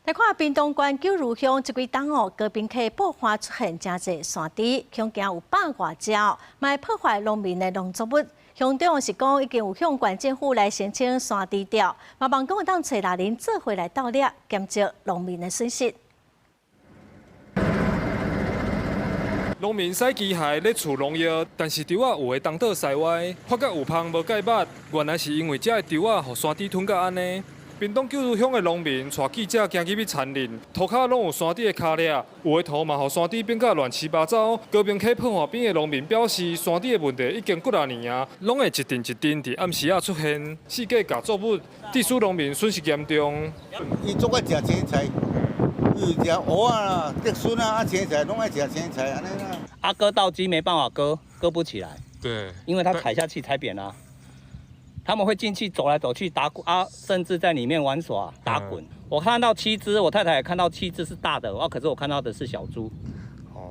來看屏東縣九如鄉這幾冬哦，高屏溪爆發出現誠濟山豬，恐驚有百外隻，嘛會破壞農民的農作物。鄉長是講已經有向縣政府來申請山豬釣，嘛望講會當揣獵人做伙來鬥獵，減少農民的損失。農民駛機械咧除農藥，但是豬仔有的東倒西歪，發覺有芳無蓋肉，原來是因為這个豬仔予山豬吞甲按呢。屏東九如鄉的農民帶記者行入去田裡，塗跤攏有山豬的跤跡，有的塗嘛予山豬變甲亂七八糟。高屏溪破岸邊的農民表示，山豬的問題已經幾若年啊，攏會一陣一陣佇暗時仔出現，四界咬作物，致使農民損失嚴重。伊足愛食青菜，伊食蚵仔啦、竹筍啊、青菜攏愛食青菜按呢啦。啊，割稻機沒辦法割，割不起來。因為它踩下去踩扁啦。他們會進去走來走去打滾啊，甚至在裡面玩耍打滾。我看到七隻，我太太也看到七隻是大的，啊，可是我看到的是小豬。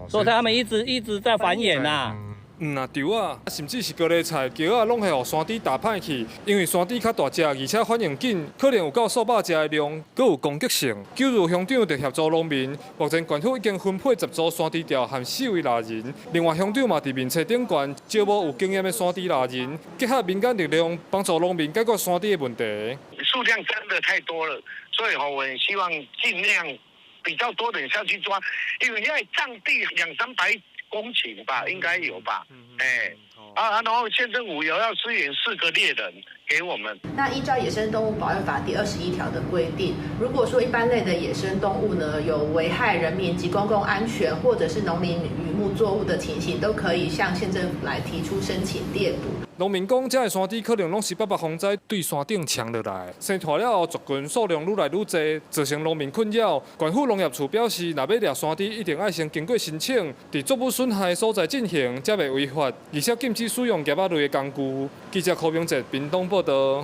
所以他們一直一直在繁衍吶。毋但豬仔，甚至是高麗菜、蕎仔，攏會予山豬踏歹去。因為山豬較大隻，而且反應緊，可能有夠數百隻的量，閣有攻擊性。九如鄉長就協助農民，目前縣府已經分配10組山豬釣和四位獵人。另外，鄉長嘛佇面冊頂懸招募有經驗的山豬獵人，結合民間力量幫助農民解決山豬的問題。數量真的太多了，所以我們希望盡量比較多人下去抓，因為現在佔地兩三百公頃吧，應該有吧？哎，啊，然後縣政府有要支援四個獵人給我們。那依照《野生動物保育法》第21條的規定，如果說一般類的野生動物呢，有危害人民及公共安全，或者是農林漁牧作物的情形，都可以向縣政府來提出申請獵捕。農民講，這个山豬可能攏是八八風災對山頂衝落來，生大了後族群數量愈來愈濟，造成農民困擾。縣府農業處表示，若欲獵山豬，一定愛先經過申請，佇作物損害所在進行，才袂違法，而且禁止使用夾仔類的工具。記者柯明哲屏東報道。